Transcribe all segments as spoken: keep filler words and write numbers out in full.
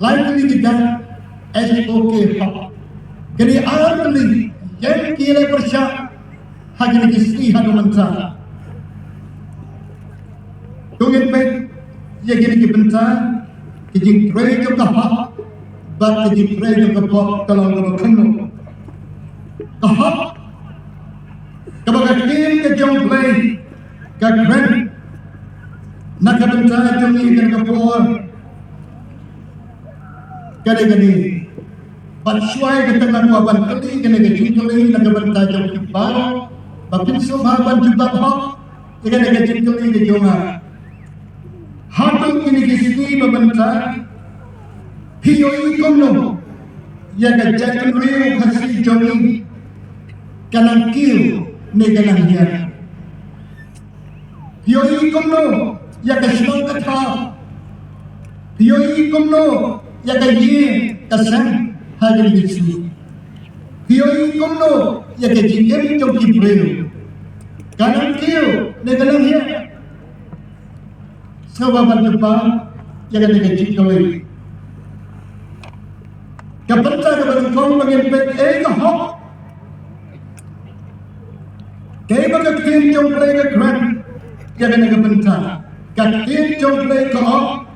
Lai tylli ki dak, H O K Hok. Kine ar tylli, ïeng ki leh pyrshah ha kine ki sngi haduh mynta. To ngin peit ïa kine ki bynta, ki jingtrei jong ka hok bad ki jingtrei jong ka pop ka long kaba khyndew. Ka hok, kaba ka ktien ka jong U Blei ka kren na ka bynta jong ngi ha kane ka por, ka dei kane. Bad shuwa ïa kata nga kwah ban kylli kane ka jingkylli na ka bynta jong phi baroh, ba phin sngewbha ban jubab hok ïa kane ka jingkylli ka jong nga. Hato kine ki sngi ba mynta, phi ïohi kumno ïa ka jaitbynriew Khasi jong ngi, ka nang kiew ne ka nang hiar? Phi ïohi kumno ïa ka shnong ka thaw? Phi ïohi kumno ïa ka ïing ka sem ha kine ki sngi? Phi ïohi kumno ïa ka jingim jong ki briew, ka nang kiew ne ka nang hiar? Sngewbha ban jubab ïa kane ka jingkylli. Ka bynta kaba nyngkong ba ngin peit, eh, ka hok, kaei ba ka ktien jong U Blei ka kren ïa kane ka bynta? Ka ktien jong U Blei ka ong,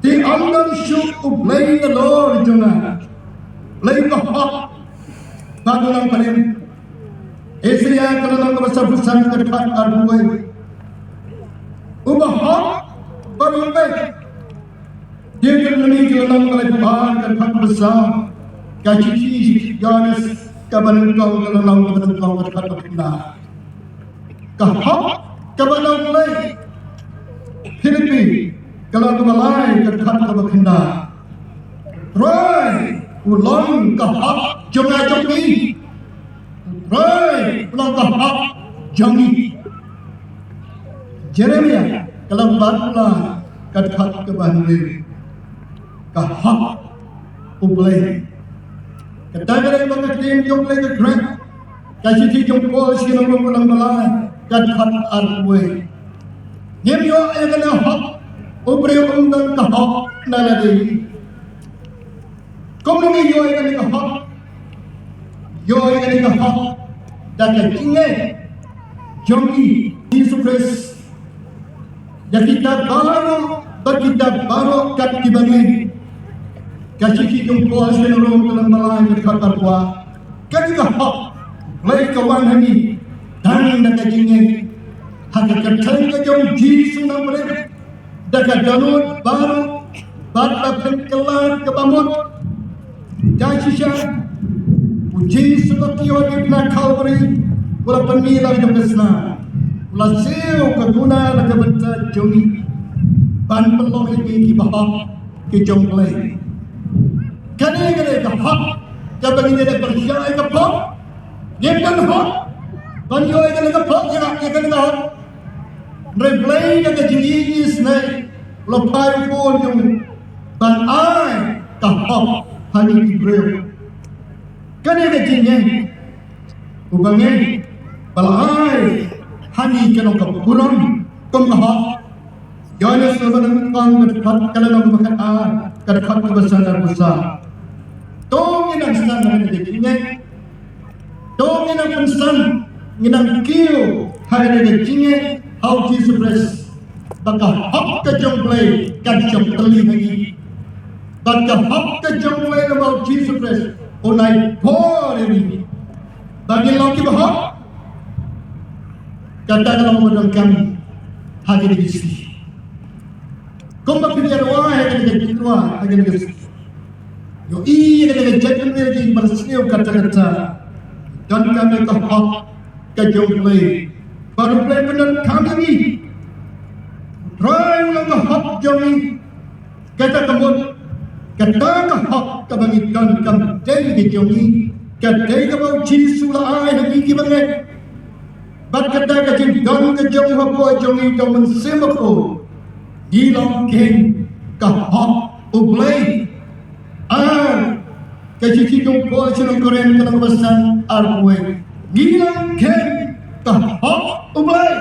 te ym don shuh U Blei nalor jong nga. Blei ba hok, ba u nang pynlong. Isaïah ka lynnong kaba sawphew san, ka dkhot arphew wei. Uba hok bad uba beit. Deuteronomi ka lynnong kaba laiphew ar, ka dkhot kaba saw. Ka shithi Ïoannis kaba nyngkong ka lynnong kaba nyngkong, ka dkhot kaba khyndai. Ka hok kaba na U Blei. Philippi ka lynnong kaba lai, ka dkhot kaba khyndai. Trai u long ka hok jong nga jong phi. Trai u long ka hok jong ngi. Jeremiah ka lynnong ba arphew lai, ka dkhot kaba hynriew. Ka hok U Blei. Kata ka dei ba ka ktien jong U Blei ka kren. Ka shithi jong u Paul sha ki nong Rom, ka lynnong ba lai, ka dkhot arphew wei. Ngim ïoh ïa kane ka hok, u briew um don ka hok na lade. Kumno ngi ïoh ïa kane ka hok? Ïoh ïa kane ka hok da ka jingngeit jong ngi Jisu Khrist. Ïa kita baroh, bad kita baroh kat kiba ngeit. Ka shithi jong u Paul sha ki nong Rom, ka lynnong ba lai, ka dkhot arphew ar. Kane ka hok U Blei ka wan ha ngi tang da ka jingngeit ha ka kyrteng ka jong u Jisu Nasaret. Da ka dohnud baroh bad la pynkylla kaba mut. Da shisha u Jisu ka kiew ha ka diengphna Kalbari, u la pynmih la ka jong ka snam, u la siew ka guna la ka bynta jong ngi, ban pynlong ïa ngi kiba hok ki jong U Blei. Kane, kane ka hok kaba ngin ïa pyrshah ïa ka pop. Ngim don hok ban ïoh ïa kane ka pop, ïa kane ka hok. Hynrei Blei da ka jingïeit isynei u la phai u Khun jong u ban ai ka hok ha ngi ki briew. Kane ka jingngeit uba ngeit ba la ai ha ngi ka long ka burom kum ka hok. Ïoannis ka lynnong ba nyngkong, ka dkhot, ka lynnong ba khatar, ka dkhot kaba san arphew saw. To ngin nang san ha kane ka jingngeit. To ngin nang pynsan, ngin nang kiew ha kane ka jingngeit ha u Jisu Khrist. Ba ka hok ka jong U Blei kan shong tylli ha ngi. Ba ka hok ka jong U Blei namar u Jisu Khrist un ai por ïa ngi ba ngin long kiba hok. Kata ka long ba donkam ha kine ki sngi. Kumba phi ïa rwai ha kine ki sngi, rwai ha kine ki sngi. Ïohi ïa kane ka jaitbynriew jong ngi ba la sniew katta katta. Donkam ïa ka hok ka jong U Blei. Ba U Blei un pyndonkam ïa ngi. U Trai u long ka hok jong ngi. Kata ka mut, kata ka hok kaba ngi don kam dei ka jong ngi. Ka dei kaba u Jisu la ai ha ngi kiba ngeit. Bad kata ka jingdon ka jong u hapoh jong ngi ka Mynsiem Bakhuid. Ngi long kheiñ ka hok U Blei. Ar ka shithi jong u Paul sha ki nong Korinth ka lynnong ba san, arphew wei. Ngi long kheiñ ka hok U Blei.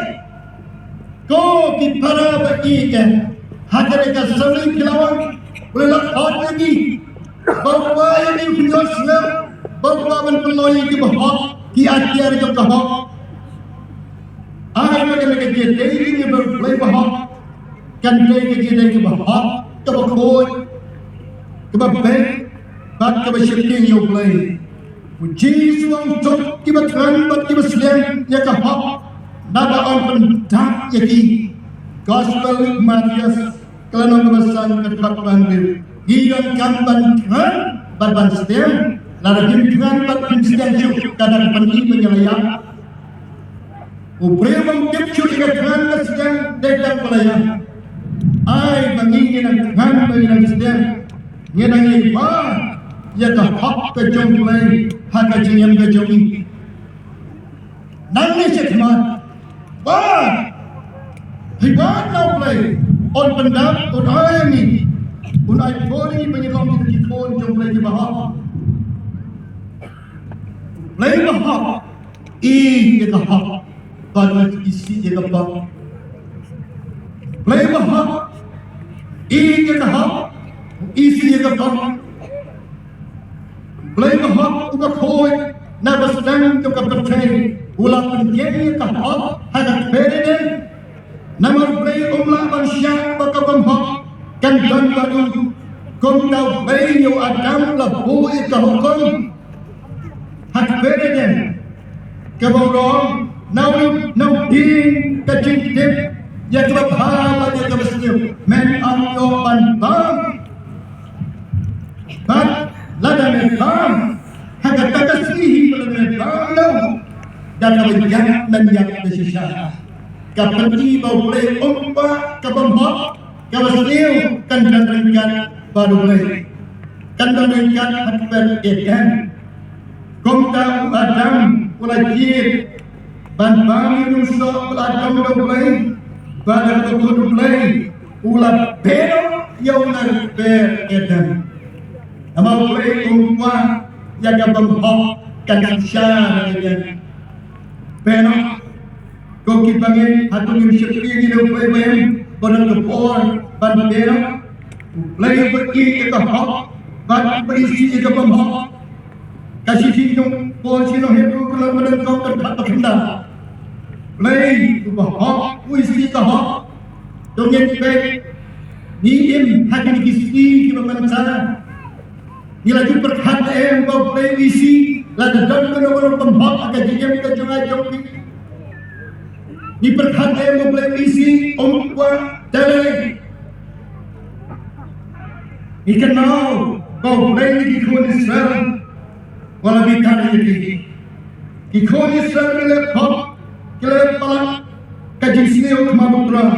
Ko ki para ba ïeit, ha kane ka sawri phi la wan, U la khot ïa ngi ba u kwah ïa ngi u kynjoh snem ba u kwah ban pynlong ïa kiba hok, ki atiar jong ka hok. Ai ba kane ka jingïadei jong ngi bad U Blei ba hok kan dei ka jingïadei kaba hok, kaba khuid, kaba beit bad kaba sheptieng ïa U Blei. U Jisu u ong to kiba thngan bad kiba sdang ïa ka hok, naba yn pyndap ïa ki. Gospel Mathaios ka lynnong kaba san ka dkhot ba hynriew. Ngi donkam ban thngan bad ban sdang. Lada phim thngan bad phim sdang shuh, ka dang pynïap ban ïa la ïap. U briew bym tip shuh ïa ka thngan ka sdang dei tang ba la ïap. Ai ba ngi ngi nang thngan ba ngi nang sdang, ngi nang ïa ba ïa ka hok ka jong U Blei ha ka jingim ka jong ngi. Nangne sha khmat ba hi ba na U Blei un pyndap, un ai ngi, un ai por ngi ba ngi long ki khun jong U Blei kiba hok. Blei ba hok, i ïa ka hok, bad isih ïa ka bang. Blei ba hok, i ïa ka hok, isih ïa ka bang. Blei ba hok uba khuid na ba sdang jong ka pyrthei u la pynïeng ïa ka hok ha ka kper Eden. Namar Blei um lah ban shah ba ka bymhok kan don bad u. Kumta Blei ïa u Adam la buh ïa ka hukum ha kper Eden, kaba ong, na u, na u dieng ka jingtip ïa kaba bha bad ïa kaba sniew men ym ïoh ban bam. Bad lada me bam ha kata ka sngi hi, lada me bam, da kaba ïap men ïap da shisha. Ka pyrthei ba U Blei um kwah ka bymhok, kaba sniew kan don ryngkat bad U Blei. Kan don ryngkat ha kper Eden. Kumta u Adam u la jied ban bam ïa u nongsoh ba la don da U Blei, bad da ka khun U Blei u la beh noh ïa u na kper Eden. Namar U Blei um kwah ïa ka bymhok kan shisha ha Eden. Beh noh. Ko ki bangeit, hato ngim sheptieng ïa U Blei ba ym don ka por ban beh noh? U Blei uba ïeit ïa ka hok bad uba isih ïa ka bymhok. Ka shithi jong u Paul sha ki nong Hebru ka lynnong ba nyngkong ka dkhot ba khyndai. Blei uba hok, u isih ïa ka hok. To ngin peit, ngi im ha kine ki sngi kiba mynta. Ngi la ju pyrkhat ne em ba U Blei u isih? Lada don kano kano ka bymhok ha ka jingim ka jong nga jong phi, ngi pyrkhat ne em ba U Blei u isih? Um kwah. Te lei, ngi kynmaw ba U Blei ïa ki khun Israel u la bitar ïa ki. Ki khun Israel ki la pop, ki la palat ka jingsniew khmat U Trai.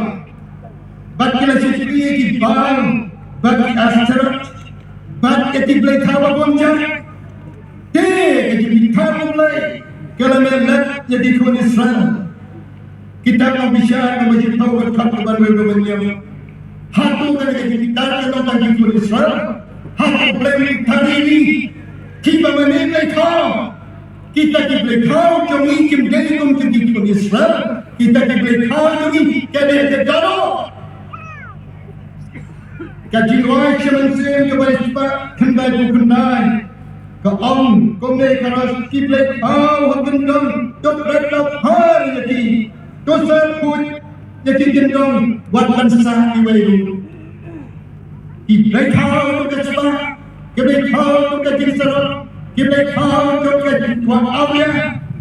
Bad ki la shu ïa ki Baal bad ki Ashtoreth bad ïa ki blei thaw ba bun jait. Te ka jingbitar U Blei ka la meh leh ïa ki khun Israel. Kitab Nongbishar kaba shiphew ka dkhot kaba hynriew kaba hynñiew. Hato kane ka jingbitar ka long tang ki khun Israel? Hato U Blei u bitar ïa ngi? Kiba mane blei thaw. Kita ki blei thaw jong ngi kim dei kum ki khun Israel. Kita ki blei thaw jong ngi ka dei ka dohnud. Ka jingrwai Sha Mynsiem kaba shispah khyndaiphew khyndai ka ong kumne, ka ras ki blei thaw ha kyndong, to pret la phar ïa ki, to sah khuid ïa ki kyndong, wat ban sah kiwei ruh. Ki blei thaw jong ka spah, ki blei thaw jong ka jingsarong, ki blei thaw jong ka jingkwah awria,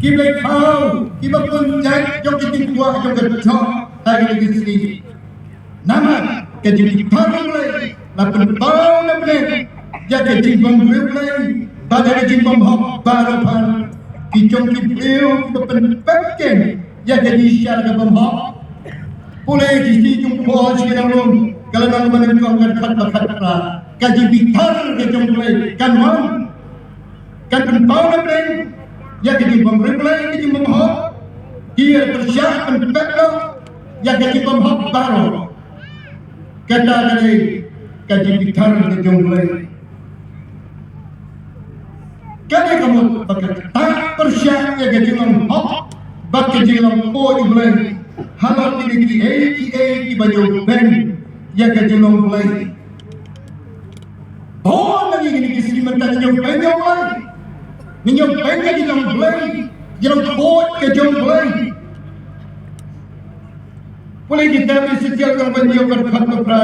ki blei thaw kiba bun jait jong ka jingkwah jong ka doh ha kine ki sngi. Namar ka jingbitar U Blei la pynpaw na bneng ïa ka jingbymriewblei bad ïa ka jingbymhok baroh bha. Ki jong ki briew kiba pynpep keiñ ïa ka jingshisha ka bymhok. Pule ki shithi jong u Paul sha ki nong Rom ka lynnong ba nyngkong ka dkhot ba khatphra. Ka jingbitar ka jong U Blei kan wan, kan pynpaw na bneng ïa ka jingbymriewblei, ka jingbymhok. Ki ïa pyrshah pynpep noh ïa ka jingbymhok baroh. Kata ka dei ka jingbitar ka jong U Blei. Ka dei ka mut ba kata pyrshah ïa ka jinglong hok bad ka jinglong khuid U Blei. Halor kine kiei kiei kiba ïoh beiñ ïa ka jinglong Blei. Ngi ki sngi mynta ngi ïoh beiñ ïa U Blei. Ngi ïoh beiñ ïa ki jong U Blei. Ïa ki jong U Blei. Pule kitab Ezekiel ka ban ïoh ka dkhot ka phra,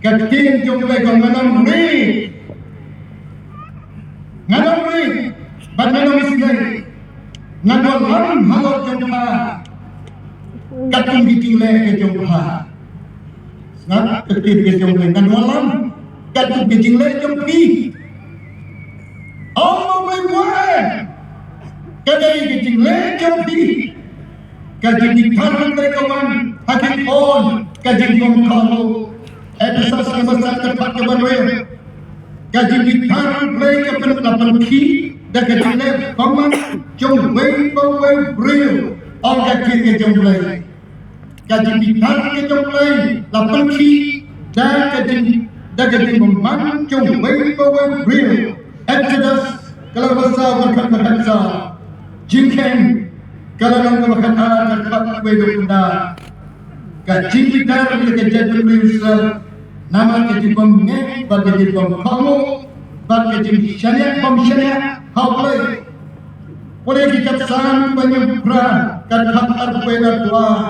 ka ktien jong U Blei ka ong, ngan ym rieh. Ngan ym rieh bad ngan ym isynei. Ngan wallam halor jong pha katkum ki jingleh ka jong pha. Sngap ka ktien ka jong U Blei, ngan wallam katkum ki jingleh jong phi. Ong U Blei, ka dei ki jingleh jong phi. Ka jingbitar U Blei ka wan ha ki khun ka jingbymkohnguh. Ephesos ka ba san ka dkhot ka ba hynriew. Ka jingbitar U Blei ka pyn-, la pynkhih da ka jingleh bymman jong uwei pa uwei u briew. Ong ka ktien ka jong U Blei. Ka jingbitar ka jong U Blei la pynkhih da ka jing, da ka jingbymman jong uwei pa uwei u briew. Exodus ka lynnong ba saw ka dkhot ba khatsaw. Jingkheiñ ka lynnong kaba khatar ka dkhot kaba wei dkhot khyndai. Ka jingbitar ïa ka jaitbynriew Israel namar ka jingbymngeit bad ka jingbymkohnguh bad ka jingshaniah bymshaniah ha U Blei. Pule ki Kapsalm ba hynñiewphew phra ka dkhot arphew wei da arphew ar.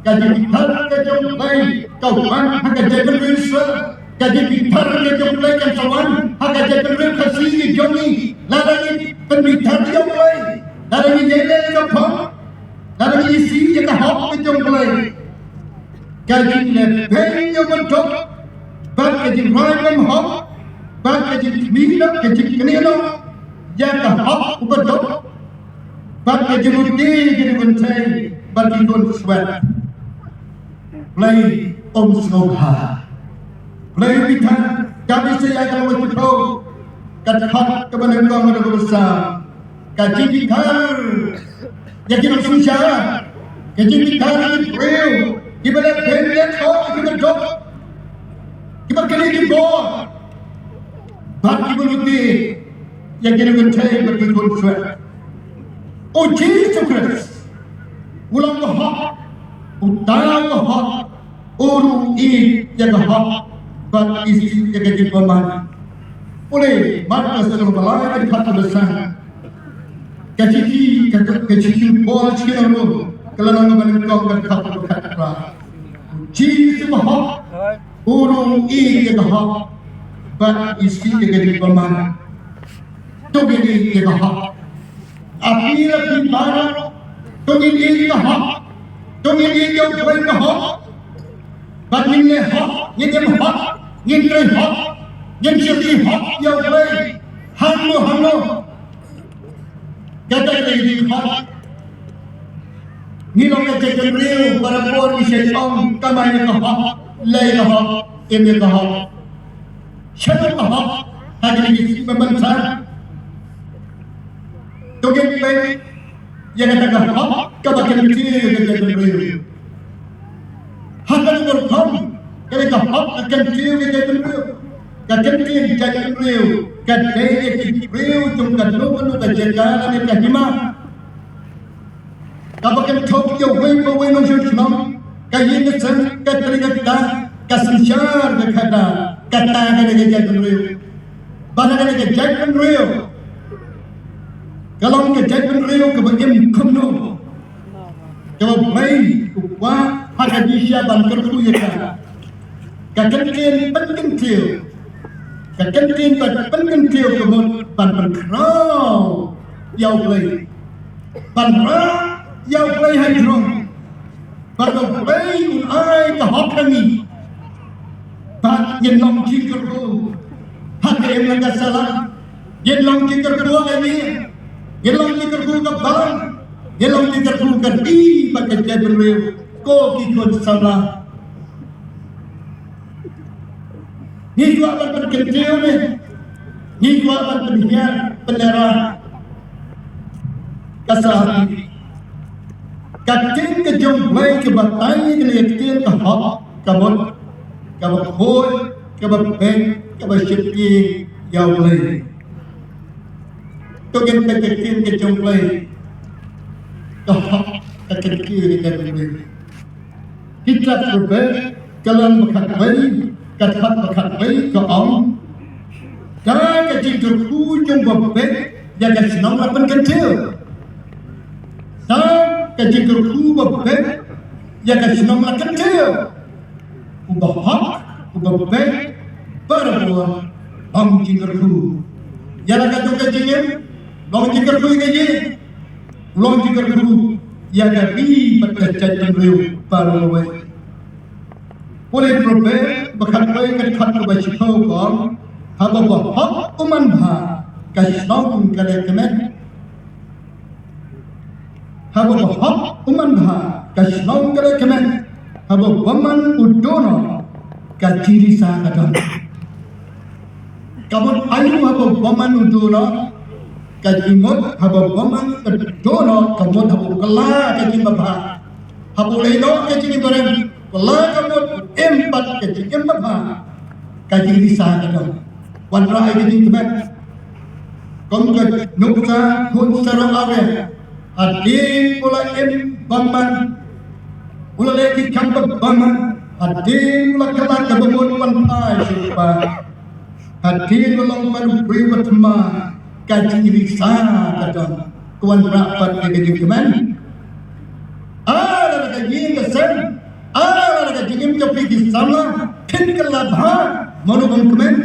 Ka jingbitar ka jong U Blei ka wan ha ka jaitbynriew Israel. Ka jingbitar ka jong U Blei kan sa wan ha ka jaitbynriew Khasi ka jong ngi. Lada ngi pynbitar ïa U Blei, lada ngi ïaileh ïa ka phong, lada ngi isih ïa ka hok ka jong U Blei, ka jingleh beiñ ïa u baduk bad ka jingrwai bymhok bad ka jingkmie noh, ka jingknieh noh ïa ka hok u baduk bad ka jinglute ïa ki kynthei bad ki khun swet. Blei um sngewbha. Blei bitar. Ka Isaiah ka lynnong ba shiphew ka dkhot kaba nyngkong haduh kaba saw. Ka jingbitar ïa ki nongsynshar, ka jingbitar ïa ki briew kiba leh beiñ leh thoh, kiba duk, kiba knieh ki bor bad kiba lute ïa ki nongkynthei bad ki khun swet. U Jisu Khrist u long ba hok, uta u ba hok, u ruh u ïeit ïa ka hok bad isih ïa ka jingbymman. Pule Markos ka lynnong ba lai ka dkhot kaba san. Ka shithi, ka, ka shithi u Paul sha ki nong Rom ka lynnong ba nyngkong ka dkhot kaba khatphra. U Jisu ba hok, u ruh u ïeit ïa ka hok bad isih ïa ka jingbymman. To ngin ïeit ïa ka hok. Aphi la phi baroh, to ngin ïeit ïa ka hok. To ngin ïeit ïa U Blei ka hok. Bad ngin leh hok, ngin im hok, ngin trei hok, ngin shakri hok ïa U Blei. Hangno hangno. Kata ka dei ka hok. Ngi long ka jaitbynriew, barabor ngi shait ong, kamai ïa ka hok, leh ïa ka hok, im ïa ka hok. Shait ong ka hok ha kine ki sngi ba mynta. To ngin peit ïa kata ka hok kaba kyntiew ïa ka jaitbynriew. Ha kane ka rukom, kane ka hok ka kyntiew ïa ka jaitbynriew. Ka kyntiew ïa ka jaitbynriew ka dei ïa ki briew jong kano kano ka jaka lane ka hima. Kaba kynthoh ïa uwei pa uwei nongshong shnong, ka ïing ka sem, ka tnat ka ktah, ka synshar ka khadar, kata ka dei ka jaitbynriew. Bad kane ka jaitbynriew ka long ka jaitbynriew kaba im kumno, kaba U Blei u kwah ha ka jingshisha ban kyrkhu ïa ka. Ka kyntien pynkyntiew, ka kyntien pynkyntiew ka mut ban pynkhraw ïa U Blei, ban rah ïa U Blei ha jrong. Bad U Blei un ai ka hok ha ngi. Bad ngin long jingkyrkhu ha ka imlang ka sahlang. Ngin long jingkyrkhu ha ka ïing. Ngin long jingkyrkhu ka balang. Ngin long jingkyrkhu ka ri bad ka jaitbynriew. Ko ki khun samla, ngi kwah ban pynkyntiew ne ngi kwah ban pynhiar pynlehrain? Ka sah, ka ktien ka jong U Blei ka batai ïa kane ka ktien ka hok, ka mut kaba khuid, kaba beit, kaba sheptieng ïa U Blei. To ngin peit ka ktien ka jong U Blei ka hok, ka kyntiew ïa ka jong U Blei. Kitab Proverb ka lynnong ba khatwei, ka dkhot ba khatwei ka ong, Da ka jingkyrkhu jong ba beit ïa ka shnong la pynkyntiew. Da ka jingkyrkhu ba beit ïa ka shnong la kyntiew. Uba hok, uba beit, barabor long jingkyrkhu. Ïa la ka jong ka jingim long jingkyrkhu ïa ka ïing, long jingkyrkhu ïa ka ri bad ka jaitbynriew baroh kawei. Pule Proverb ba khatwei ka dkhot kaba shiphew ka ong, haba ba hok u manbha ka shnong ka leh kmen. Haba ba hok u manbha ka shnong ka leh kmen. Haba bymman u dohnud ka jingrisa ka don. Ka mut aïu haba bymman u dohnud? Ka jingmut haba bymman u dohnud ka mut haba u kylla ka jingmabha. Haba u leh noh ka jingim barim, kylla ka mut, u im pat ka jingim babha, ka jingrisa ka don. Wanrah ïa ka jingkmen. Kum ka nuksa khun sarong awria, hadien u la im bymman, u la leh ki kam bymman, hadien u la kylla kaba mut, wan phai sha u kpa. Hadien u long bad u briew ba thymmai, ka jingrisa ka don. Ka wanrah pat ïa ka jingkmen. Ah, lada ka ïing ka sem, ah, lada ka jingim jong phi ki samla phin kylla bha, mano bym kmen?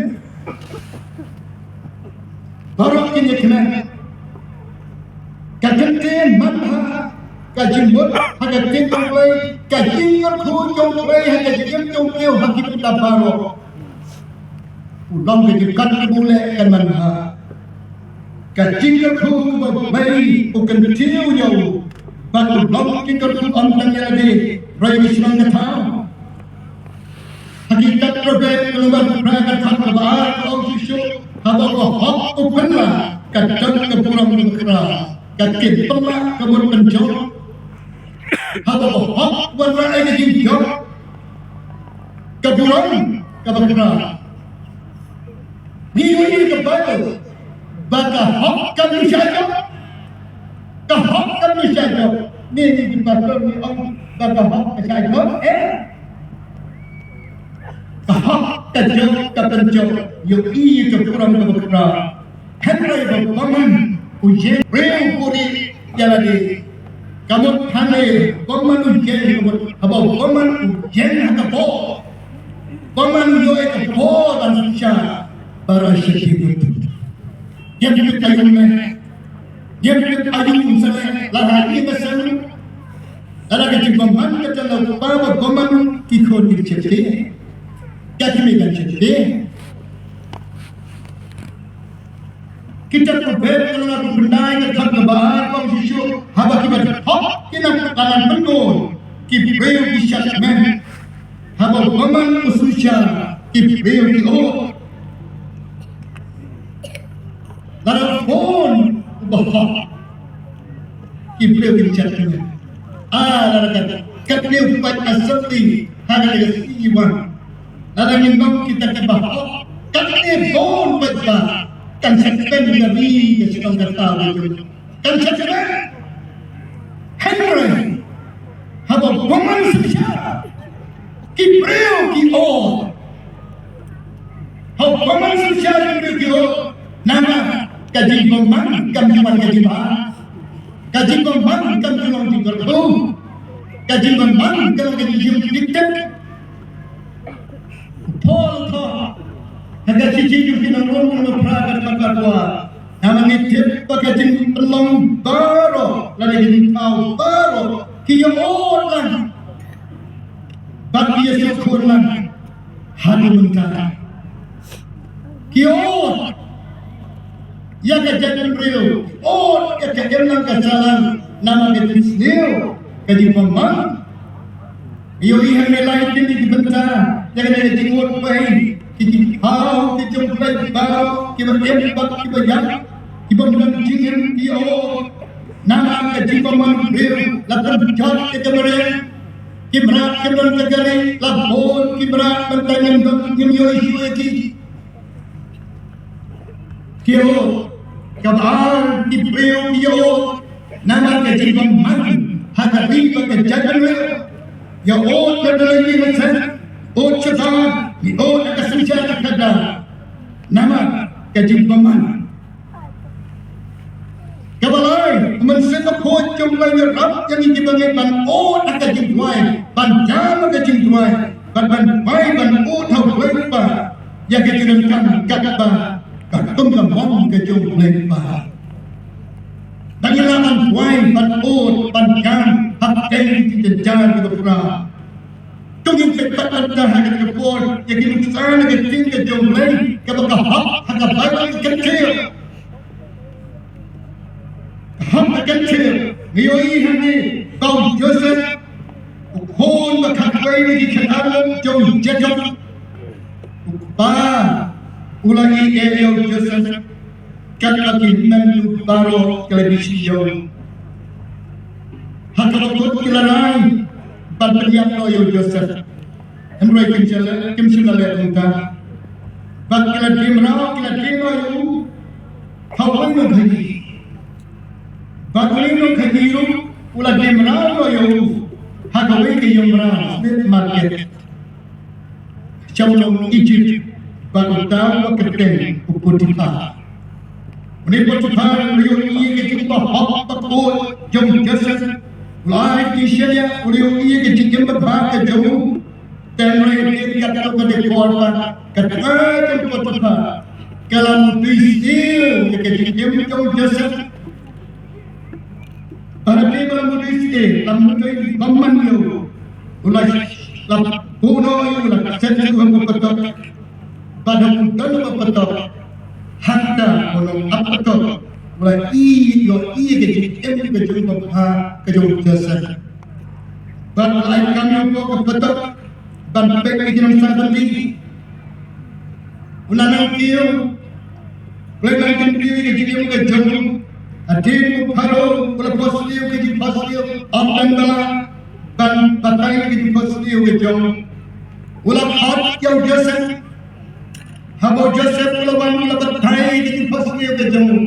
Baroh kin ïa kmen. Ka kyntien manbha, ka jingmut ha ka ktien jong U Blei, ka jingkyrkhu jong U Blei ha ka jingim jong u briew ha ki bynta baroh. U long ka jingkat kaba u leh kan manbha. Ka jingkyrkhu kaba U Blei u kyntiew ïa u, bad u long jingkyrkhu ym tang ïa lade, hynrei ïa ka shnong ka thaw. Ha kitab Proverb ka lynnong ba phra ka dkhot kaba ar ka ong shuh shuh, haba ba hok u pynlah ka don ka burom kaba khraw, ka ktien pynlah ka mut pynjot. Haba ba hok wanrah ïa ka jingjot, ka burom kaba khraw. Ngi ïohi ha ka Baibl ba ka hok kam shah jot. Ka hok kam shah jot. Ngi, ngi ki pastor ngi ong ba ka hok ka shah jot. Eh. Ka hok ka jot ka pynjot. Ïohi ka burom kaba khraw. Hynrei ba bymman u ïeng briew u buhrieh ïa lade. Ka mut hangne bymman u ïeng, ka mut haba bymman u ïeng ha ka bor. Bymman u ïoh ïa ka bor ban synshar. Baroh shi. Ïa ki tip aïu me. Ïa ki tip aïu sa leh la ha ïing ha sem. Lada ka jingbymman ka don la u kpa bad bymman ki khun ki sheptieng. Ka kmie kan sheptieng. Kitab Proverb ka lynnong ba khyndai ka dkhot kaba ar ka ong shuh shuh, haba kiba hok ki nang ka nang pynbun, ki briew ki shad kmen. Haba bymman u synshar, ki briew ki ud. Lada u khun uba hok, ki briew ki shad kmen. Ah, lada ka, katne u paid assembly, ha kane ka sngi wan. Lada ngin long kita kiba hok, katne bun paid ba kan shad kmen ka ri, ka shnong ka thaw ka jong. Kan shad kmen. Hynrei haba bymman synshar, ki briew ki ud. Haba bymman synshar, ki briew ki ud. Namar ka jingbymman kam ju wan ka jingbha. Ka jingbymman kam ju long jingkyrkhu. Ka jingbymman ka long ka jingshim diktek. U Paul u thoh ha ka shithi jong ki nong Rom, lynnong ba phra ka dkhot ba khatwei. Namar ngi tip ba ka jingpynlong baroh lane ka jingthaw baroh ki ïa-ud lang bad ki ïa-sngewthuh lang. Haduh mynta ki ïa-ud ïa ka jaitbynriew, ud ïa ka imlang ka sahlang namar ka jingsniew, ka jingbymman. Ïohi hangne lai tylli ki bynta ïa kane ka jingud pei, ki jingthaw ki jong U Blei baroh, kiba im bad kiba ïap, ki bym don jingim, ki ïa-ud namar ka jingbymman briew. La pynjot ïa ka mariang, ki mrad kim don ka kali, la bun ki mrad mynta ngim don, ngim ïohi shuh ïa ki. Ki ïa-ud, kaba ar ki briew ki ïa-ud namar ka jingbymman ha ka ri bad ka jaitbynriew. Ïa-ud lada la ïeng la shet, ud shabar, ïa-ud ha ka synshar ka khadar. Namar ka jingbymman. Kaba lai, u Mynsiem Bakhuid jong U Blei u ïarap ïa ngi kiba ngeit ban ot ha ka jingduwai, ban jam ha ka jingduwai, ban ban duwai ban ot ha U Blei Kpa ïa ka jingdonkam katba ka kum ka mon ka jong U Blei Kpa. Ba ngin lah ban duwai ban ot ban jam hapdeng ki jynjar kiba khraw. To ngin peit pat mynta ha kane ka por ïa ki nuksan ha ka ktien ka jong U Blei kaba ka hap ha ka Baibl ka kyntiew. Ka hap ka kyntiew. Ngi ïohi hangne ba u Joseph, u khun ba khatwei na ki khynnah jong Jakob, u kpa u la ïeit ïa u Joseph. Katba ki hynmen baroh ki la ïeit ïa u. Ha kaba kut ki la rai ban pynïap noh ïa u Joseph. Hynrei kim shym la, kim shym la leh kumta. Bad ki la die mraw, ki la die noh ïa u ha uwei u nongkhaïi. Bad uwei u nongkhaïi ruh u la die mraw noh ïa u ha kawei ka ïingmraw, street market. Sha u nong Egypt, bad uta u ba kyrteng u Potiphar. Une Potiphar u la ïohi ïa ka jingbahok bakhuid jong u Joseph. U la ai ki shaniah, u la ïohi ïa ka jingim babha ka jong u. Te hynrei hadien katto katne por pat, ka tnga jong u Potiphar ka la mutoi sniew ïa ka jingim jong u Joseph. Bad haba la mutoi sniew, la mutoi bymman ïa u. U la, la buh noh ïa u, la set ïa u ha kaba patok. Bad haba u don ha kaba patok, hangta u nongap patok u la ïohi ïa ka jingim ka jong u babha ka jong u Joseph. Bad u la ai kam ïa u ha kaba patok ban peit ïa ki nongsaiñ byndi. U la nang kiew. U la nang kyntiew ïa ka jingim ka jong u. Hadien u Pharaoh u la phohsniew ïa ka jingphohsniew, ym don ba lah ban batai ïa ka jingphohsniew ka jong u. U la khot ïa u Joseph. Haba u Joseph u la wan u la batai ïa ka jingphohsniew ka jong u,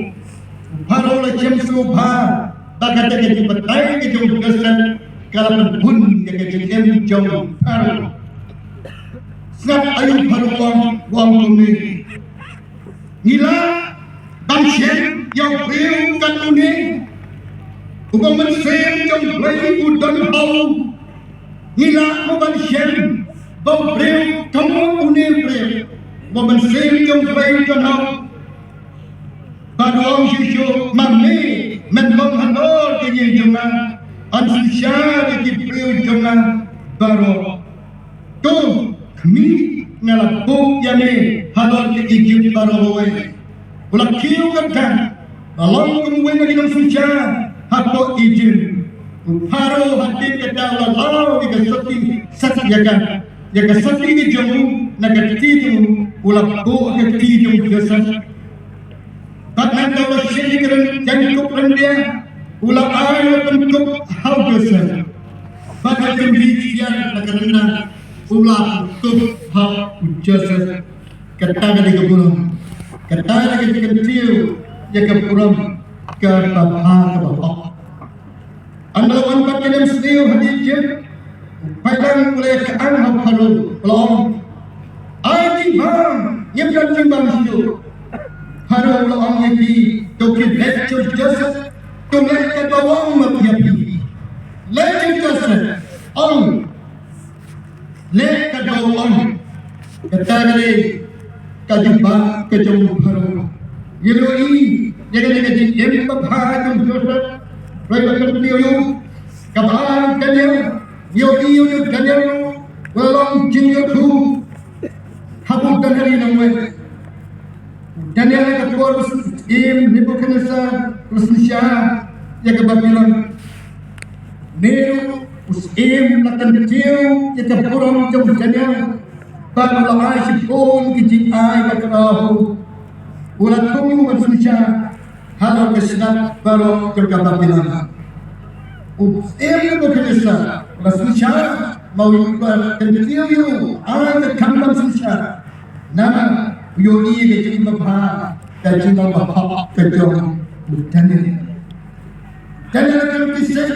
u Pharaoh u la shem sngewbha ba kata ka jingbatai ka jong u Joseph ka la pynbun ïa ka jingim jong u Pharaoh. Sngap aïu u Pharaoh u ong, u ong kumne: Ngi lah ban shem ïa u briew kat une uba u Mynsiem jong u Blei u don ha u? Ngi lah mo ban shem ba u briew, tang une u briew uba u Mynsiem jong u Blei u don ha u? Bad u ong shuh shuh: Ma me, men long halor ka ïing jong nga, yn synshar ïa ki briew jong nga baroh. To, khmih, nga la buh ïa me halor ka Ijipt baroh kawei. U la kiew ka dak, la long kum uwei na ki nongsynshar hapoh Ijipt. U Pharaoh hadien kata u la law ïa ka sati, sati ïa ka, ïa ka sati ka jong u na ka kti jong u, u la buh ha ka kti jong u Joseph. Bad nangta u la shim ïa ka ryn-, jaiñkup ryndia, u la ai, u la pynkup ha u Joseph. Bad ha ka jingbieit ïa ka ryndia, u la pynkup ha u Joseph. Kata ka dei ka burom. Kata ka dei ka kyntiew ïa ka burom kaba bha kaba hok. Haba la wan pat ka nemsniew ha Ijipt, u paidlang u la ïa ka-ang ha u Pharaoh, u la ong: Ai jingbam, ngim don jingbam shuh. Pharaoh u la ong ïa ki: To khie leit sha u Joseph, to leh katba u ong ma phi. Leit sha u Joseph, ong: Leh katba u ong. Kata ka dei ka jubab ka jong u Pharaoh. Ngi ïohi ïa kane ka jingim babha jong u Joseph. Hynrei ba kyntiew ïa u, kaba ar u Daniel, ngi ïohi ïa u Daniel u la long jingïathuh ha u Daniel nongwei. Daniel, ha ka por u syiem Nebuchadnezzar u la synshar ïa ka Babilon, une u syiem u la kyntiew ïa ka burom jong u Daniel bad u la ai shibun ki jingai bakhraw. U la thung ban synshar halor ka shnat baroh jong ka Babilon. U syiem Nebuchadnezzar u la synshar, ma u la kyntiew ïa u, ai ka kam ban synshar. Namar u ïohi ïa ka jingbabha, ka jingbahok ka jong u Daniel. Daniel ka kynti seh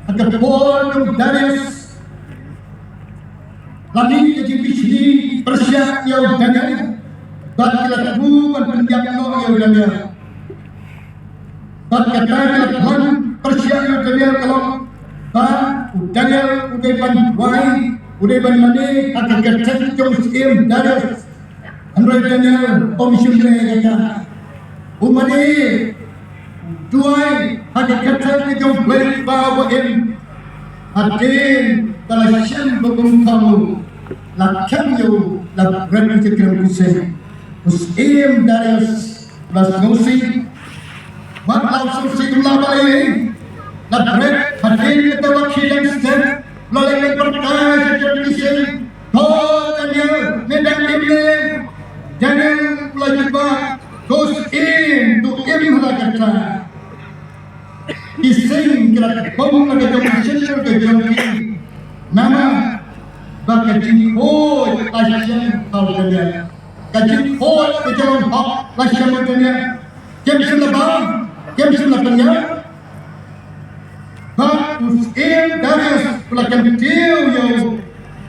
ha ka por jong u Darius. La mih ka jingbishni pyrshah ïa u Daniel. Bad ki la thmu ban pynïap noh ïa u Daniel. Bad kata ka la pynpyrshah ïa u Daniel ka long ba u Daniel u dei ban duwai, u dei ban mane ha ka kyrteng jong u syiem Darius. Hynrei Daniel um shym leh ïa kata. U mane, u duwai ha ka kyrteng jong u Blei ba u ba im. Hadien ba la shem ba kum kham u, la khlem ïa u, la bret ïa ka krem kuseng. U syiem Darius la sngewsih. Wat la sngewsih, la ba ei ei. La bret hadien kata ba khie dang step, la leit ban pyrta sha ka krem kuseng. Ko Daniel, me dang im ne? Daniel la jubab, ko syiem, to im ha la kata. Ki seng ki la bom la ka jong ki seng ka jong ki. Namar ba ka jingkhuid ka seng ka jong ki. Ka jingkhuid ka jong hok ka seng ka jong ki. Kem seng la bam, kem seng la pynïap. Bad u syiem Darius u la kyntiew ïa u.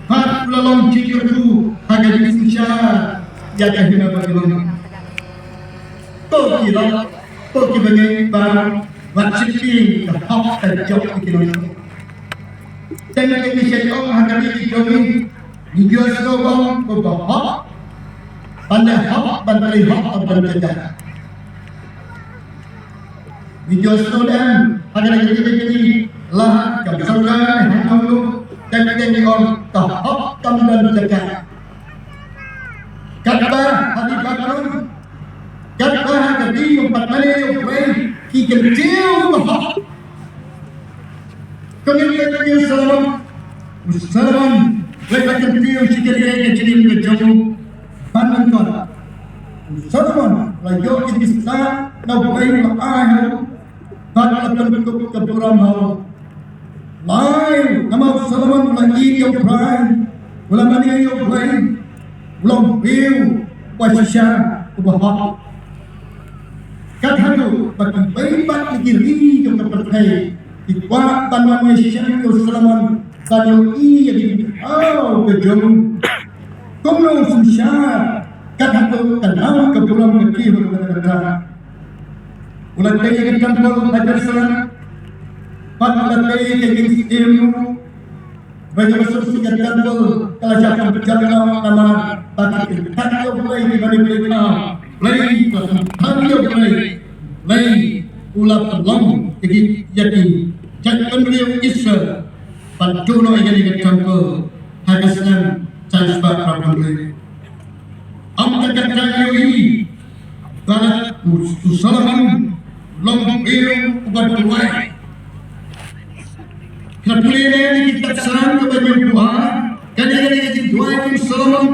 Bad u la long jingkyrkhu ha ka jingsynshar ïa ka hima Babilon. To ki lok, to ki bangeit, bad wat sheptieng ka hok ka jong ki nongïalam. Tang ïa kine ki shait ong ha ka ri ki jong ngi, ngi ïohsngew ong ko ba hok ban leh hok, ban trei hok, ban trei jaka. Ngi ïohsngew em ha ka ri ki jong ngi, la ka sorkar ha ka ri, tang ïa kine ki ong ka hok kam don jaka. Katba ha ki background, katba ha ka ri ym pat mane ïa u Blei, ki kyntiew ba hok. Kumne ka jingim u Solomon, u Solomon, Blei la kyntiew shi kynrei ka jingim ka jong u ban lyngkot. U Solomon la ïoh ka jingstad na u Blei, la ai ha u, bad la pynkup ka burom ha u. Lai, namar u Solomon u la ïeit ïa u Blei, u la mane ïa u Blei, u long u briew uba shisha, uba hok. Kat haduh ba ki bei bad ki ri jong ka pyrthei ki kwah ban wan ïashem ïa u Solomon ban ïohi ïa ki jingthaw ka jong u. Kumno u synshar kat haduh ka nam ka burom ka kiew ka kata. U la tei ïa ka temple ha Jerusalem, bad u la tei ïa ka ïing syiem ruh. Ba ïa ka suk suk ka temple ka la shah pynjot noh namar ba ki kynthah ïa u Blei, ki mane Blei ka Blei, ba ki kynthah ïa u Blei. Blei u la pynlong ïa ki, ïa ki jaitbynriew Israel ban duh noh ïa kane ka temple ha ka snem san spah phra phew hynriew. Ym ka kata ïohi ba u Solomon long briew uba duwai. Ka pule ne ki kitab Salm kaba nyngkong, kane kane ka jingduwai u Solomon.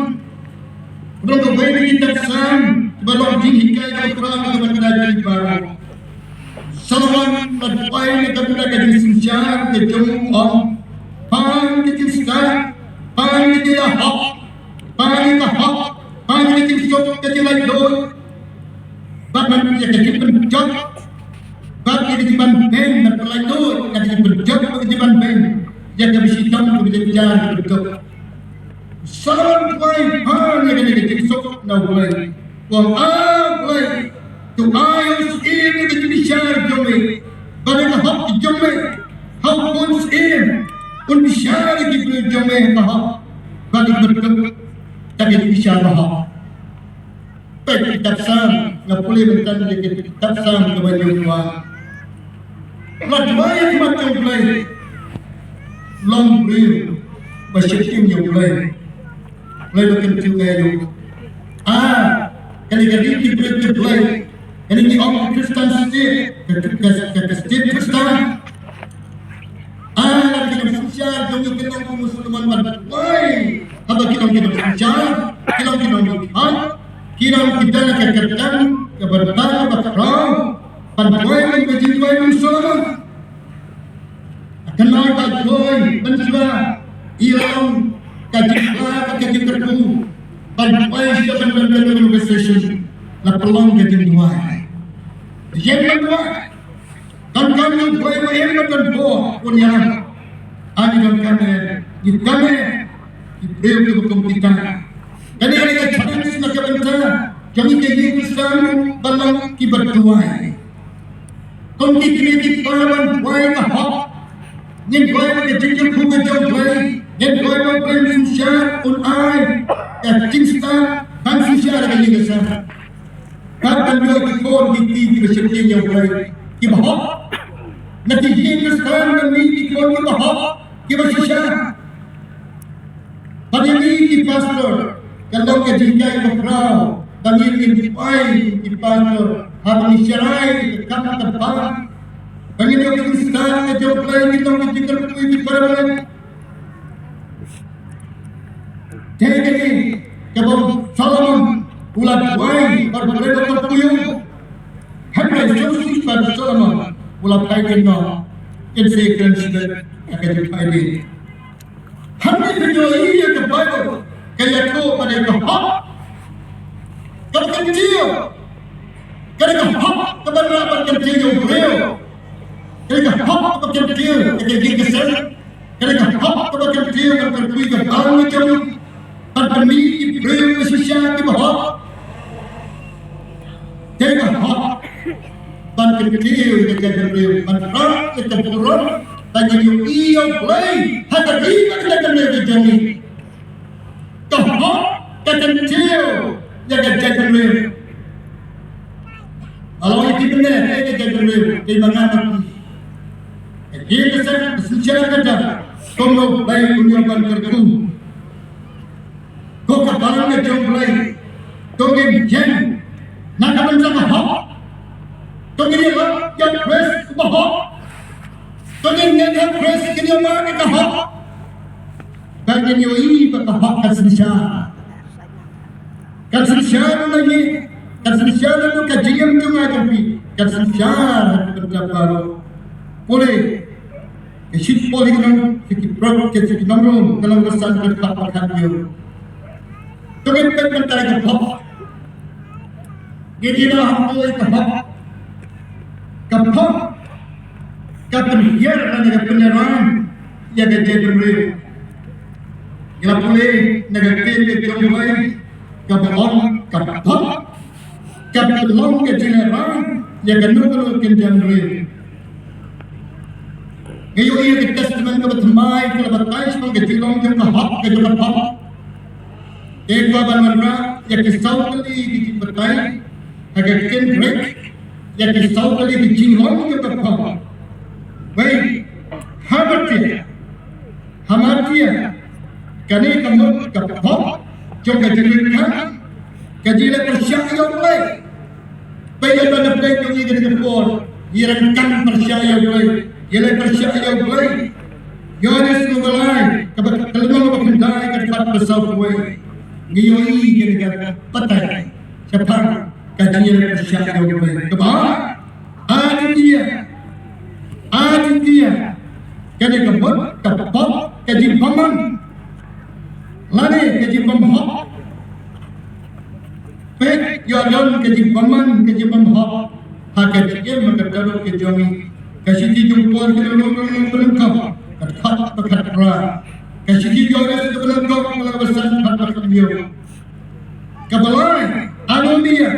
Ba long kawei na ki kitab Salm kaba long jinghikai kaba kyrpang kaba kynda jong ngi baroh. Solomon la duwai na ka bynta ka jingsynshar ka jong u, u ong, pang ka jingstad, pang ka jingïahok, pang ka hok, pang ka jingsuk, ka jinglaitluid. Bad man ïa ka jingpynjot, bad ïa ka jingbanbeiñ, bad pynlaitluid, ka jingpynjot, bad ka jingbanbeiñ ïa ka bshitom, ka bshitom, ka bshitom. Solomon duwai pang ïa kane ka jingsuk na u Blei. U ong, A Blei, to ai ïa u syiem ïa ka jingbishar jong me. Bad ïa ka hok jong me. Ha u khun syiem un bishar ïa ki briew jong me ha ka hok. Bad un bynta da ka jingbishar ba hok. Peit kitab Salm, nga pule mynta ïa kitab Salm kaba nyngkong. La duwai ha khmat jong u Blei. Long briew ba sheptieng ïa u Blei. Blei ba kyntiew ïa u. Ah, kane ka ri ki briew ki Blei. Kane ngi ong Khristan state, ka, ka, ka, ka state Khristan. Ah, la ki nongshynshar jong ngi ki long ki Musulman ban duwai. Haba ki long ki nongshynshar, ki long ki nongdukha, ki long ki don ka kyrdan kaba rta kaba khraw ban duwai, ban duwai kum u Solomon. Ka nai ka duwai ban shuwa, i long ka jingkla bad ka jingkyrkhu ban duwai sha ban ban ban ban session. La pynlong ka jingduwai. Ïeng ban duwai. Donkam ïa u Blei ba im, donkam bor un ïalam. Ani donkam ïa, ïa kane, ïa briew kiba kum kita. Kane kane ka challenge na ka bynta Kane ka ïing Khristan ba long kiba duwai. Kum ki kmie ki kpa ban duwai ka hok. Ngin duwai ka jingkyrkhu ka jong U Blei. Ngin duwai ba U Blei un synshar, un ai ka jingstad ban synshar ka ïing Khristan. Bad ban ïoh ki khun ki kti kiba sheptieng ïa U Blei, kiba hok. Na ki ïing Khristan ngi mih ki khun kiba hok, kiba shisha. Bad ïa ngi ki pastor, ka long ka jinghikai ba khraw ba ngi ngin duwai ki pastor, haba ngi sharai ka kam ka bang, ba ngin ïoh ki jingstad ka jong U Blei, ki long ki jingkyrkhu ki para bangeit. Te kane kaba u Solomon u la duwai bad u Blei u la kyrkhu ïa u. Hynrei shuh shuh bad u Solomon u la phai kynnoh, yn sa kren shimet ha ka jingphai dien. Hynrei phi ïohi ïa ka Baibl ka ïathuh ba dei ka hok kaba kyntiew, ka dei ka hok kaba lah ban kyntiew ïa u briew, ka dei ka hok kaba kyntiew ïa ka ïing ka sem. Ka dei ka hok kaba kyntiew ban pynpoi ka bang ka jong u, ban pynmih ki briew ba shisha kiba hok. Ka dei ka hok ban kyntiew ïa ka jaitbynriew, ban rah ïa ka burom, ban ïohi ïa U Blei ha ka ri bad ka jaitbynriew ka jong ngi. Ka hok ka kyntiew ïa ka jaitbynriew. Halor ïa ki bynta ka jaitbynriew, ka ïa ma nga ma phi. Ka ïing ka sem ka synshar kata, kumno U Blei un ïoh ban kyrkhu. Ko ka bang ka jong U Blei, to ngin ïeng na ka bynta ka hok. To ngin ïalap ïa u Khrist uba hok. To ngin ngeit ha u Khrist, ngin ïoh mareh ïa ka hok. Ba ngin ïohi ba ka hok kan synshar. Kan synshar na ngi, kan synshar na ka jingim jong nga jong phi, kan synshar na ka bynta baroh. Pule, ka shithi Paul ha ki nong, ha ki Prob, ha ki Nongrim, ka lynnong ba san, ka dkhot ba khathynñiew. To ngin peit mynta ïa ka pop. Ngin ïa la hap ïa ka pop. Ka pop ka pynhiar lane ka pynïaid ïa ka jaitbynriew. Ngi la pule na ka ktien ka jong U Blei kaba ong ka pop ka pynlong ka jingïaid ïa kano kano ka jaitbynriew. Ngi ïohi ïa ka Testament kaba thymmai ka la batai shaphang ka jinglong jong ka hok ka jong ka pop. Te kwah ban wanrah ïa ki saw tylli ki jingbatai ha ka ktien Grik ïa ki saw tylli ki jinglong jong ka pop. Wei, hamartia, hamartia, kane ka mut ka pop jong ka jingkyrkhu, ka jingleh pyrshah ïa U Blei. Ba ïa ban update ïa ngi kane ka por, ïa ryngkat pyrshah ïa U Blei, ïa leh pyrshah ïa U Blei. Ïoannis Nongïalam, kaba ka lynnong ba khyndai ka dkhot ba sawphew wei. Ngi ïohi kane ka batai shaphang ka jingïaleh pyrshah ïa U Blei. Kaba, Aditya, Aditya, kane ka mut ka pop ka jingbymman lane ka jingbymhok. Peit, ïoh don ka jingbymman ka jingbymhok ha ka jingim ka dohnud ka jong ngi. Ka shithi jong u Paul ki nong, nong, nong, nong, nong, ka dkhot ba khatphra. Ka shithi Ïoannis kaba nyngkong, ka lynnong ba san, dkhot ba khathynñiew. Kaba lai, Aditya.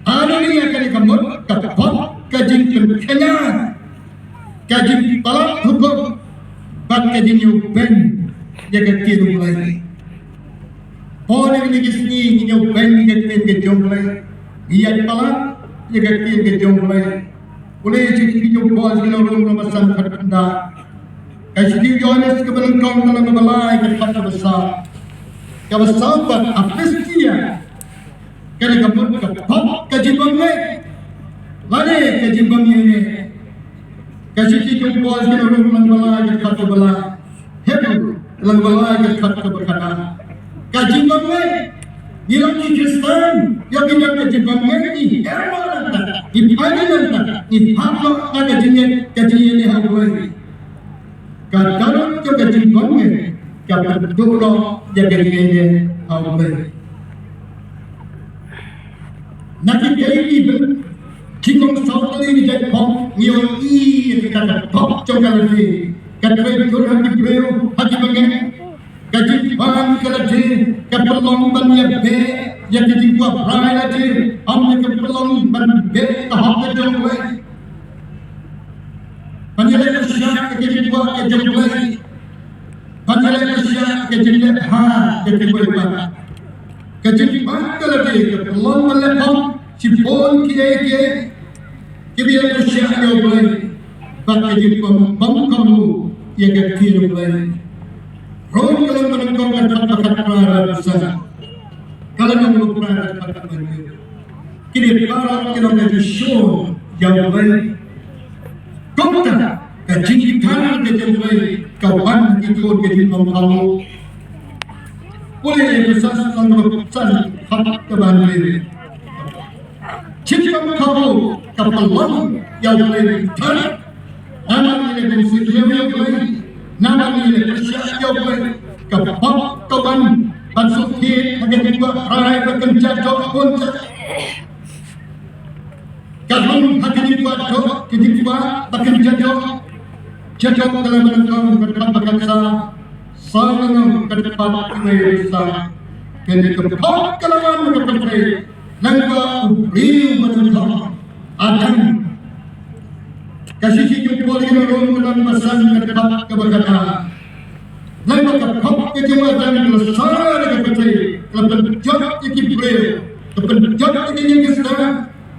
Aditya kane ka mut ka pop ka jingpynkhynñiat, ka jingpalat hukum bad ka jingïohbeiñ ïa ka ktien U Blei. Bun na kine ki sngi ngi ïohbeiñ ïa ka ktien ka jong U Blei, ngi ïaid palat ïa ka ktien ka jong U Blei. Pule shithi jong u Paul sha ki nong Rom, lynnong ba san, dkhot khyndai. Ka shithi u Ïoannis kaba nyngkong, ka lynnong kaba lai, ka dkhot kaba saw. Kaba saw pat, Aphistia. Kane ka mut ka pop ka jingbymngeit lane ka jingbymïaineh. Ka shithi jong u Paul sha ki nong Rom, lynnong ba lai, ka dkhot kaba lai. Hebru, lynnong ba lai, ka dkhot kaba khatar. Ka jingbymngeit. Ngi long ki Khristan, ïoh ngi don ka jingbymngeit, ngi her noh nangta, ngi phai noh nangta, ngi hap noh na ka jingngeit, ka jingïaineh ha U Blei. Ka dohnud jong ka jingbymngeit ka pynduh noh ïa ka jingïaineh ha U Blei. Na kitei ki jinglong saw tylli ki jait pop ngi ïohi ïa ka pop jong ka lade ka trei jur ha ki briew, ha ki bangeit. Ka jingban ka lade ka pynlong ban ïabeh ïa ka jingkwah brai lade, ym ïa ka pynlong ban beh ka hok ka jong U Blei. Ban ïaleh pyrshah ïa ka jingkwah ka jong U Blei. Ban ïaleh pyrshah ïa ka jingleh bha ka jong U Blei. Ka jingkwah ka lade ka pynlong ban leh hok shibun kiei kiei. Ki ba ïaleh pyrshah ïa U Blei. Bad ka jingkwah bym kohnguh ïa ka ktien U Blei. Rom ka lynnong ba nyngkong ka dkhot ba khatphra, ka dkhot ba san. Ka lynnong ba khatphra ka dkhot ba san. Kine baroh ki long ka jingshun ïa U Blei. Kumta ka jingkitkhar ka jong U Blei ka wan ha ki khun ka jingpang khaw. Pule Ephesos lynnong ba san, dkhot kaba hynriew. Jingpang khaw ka pynlong ïa U Blei ban thar. Namar ngi la bun sngewthuh ïa U Blei, namar ngi la pyrshah ïa U Blei, ka pop ka wan ban suk thied ha ka jingkwah brai ba kynja doh bun jait. Ka rung ha ka jingkwah doh, ka jingkwah ba kynja doh. Jakob ka lynnong ba nyngkong ka dkhot ba khatsaw, Saw lynnong ka dkhot ba khatwei ruh sa. Kane ka pop ka la wan ha ka pyrthei lyngba u briew ba nyngkong, Adam. Ka shithi jong u Paul ha ki Rom ka lynnong ba san ka dkhot kaba khatar. Lyngba ka pop ka jong u Adam ka la sah ïa ka pyrthei, ka la pynjot ïa ki briew, ka pynjot ïa ki ïing ki sem,